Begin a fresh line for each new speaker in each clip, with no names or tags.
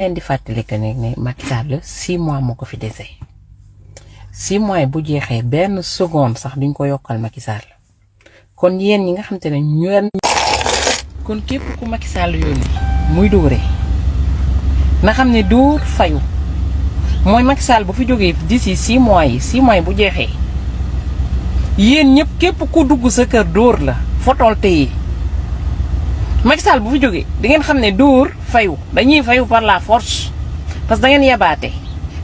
leen di fàttali que ne Macky Sall 6 mois moo ko fi dese 6 mois bu jeexee benn seconde sax duñ ko yokkal Macky Sall kon yéen ñi nga xam te ne ñu kon képp ku Macky Sall yónni muy dóore na xam ne dóor fayu mooy Macky Sall bu fi jógee d'ici 6 mois yi bu jeexee yéen ñëpp képp ku dugg sa kër dóor la fotol téye Macky Sall bu fi jógee di ngeen xam ne dóor fayu dañuy fayu par la force parce que da ngeen yabaate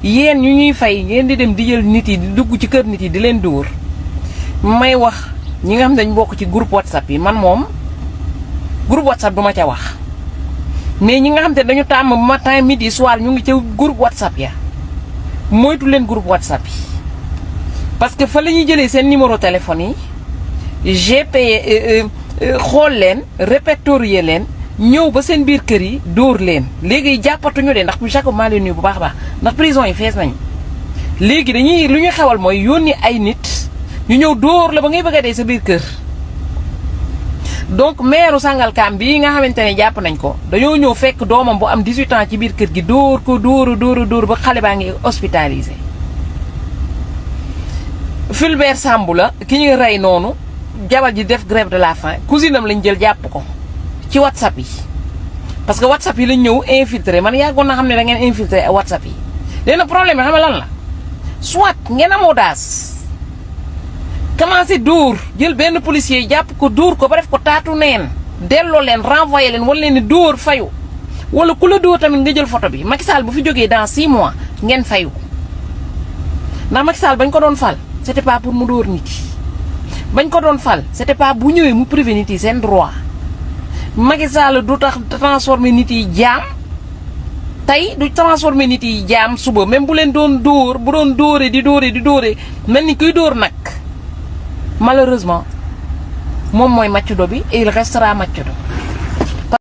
yéen ñu ñuy fay ngeen di dem di jël nit yi di dugg ci kër nit yi di leen dóor may wax ñi nga xam ne dañ bokk ci groupe WhatsApp yi man moom groupe WhatsApp duma ca wax mais ñi nga xam te dañu tàmm matin midi soir ñu ngi ca groupe WhatsApp ya moytu leen groupe WhatsApp yi parce que fa la ñuy jëlee seen numéro téléphone yi GP xool leen répertorier leen ñëw ba seen biir kër yi dóor leen léegi jàppatuñu de ndax Jacob maa leen nuyu bu baax a baax ndax prison yi fees nañu léegi dañuy lu ñu xewal mooy yónni ay nit ñu ñëw dóor la ba ngay bëgg a dee sa biir kër. donc maire Sangalkam bii nga xamante ne jàpp nañ ko dañoo ñëw fekk doomam bu am 18 ans ci biir kër gi dóor ko dóor ba xale baa ngi hospitalisé. Fulbert Sambou la ki ñuy rey noonu jabar ji def grève de la faim cousine am lañ jël jàpp ko ci WhatsApp yi parce que WhatsApp yi lañ ñëw infiltré man yàggoon na xam ne da ngeen infiltré WhatsApp yi. léegi problème bi xam nga lan la soit ngeen am audace commencé dóor jël benn policier jàpp ko dóor ko ba def ko taatu neen delloo leen renvoyé leen wala leen ni dóor fayu wala ku la dóor tamit nga jël photo bi Macky Sall bu fi jógee dans 6 mois ngeen fayu ndax Macky Sall bañ ko doon fal c'était pas pour mu dóor nit yi bañ ko doon fal c'était pas bu ñëwee mu privé nit yi seen droit Macky Sall du tax transformer nit yi jaam tey du transformer nit yi jaam suba même bu leen doon dóor bu doon dóore di dóore mel ni kuy dóor nag malheureusement moom mooy maccudo bi et il restera maccudo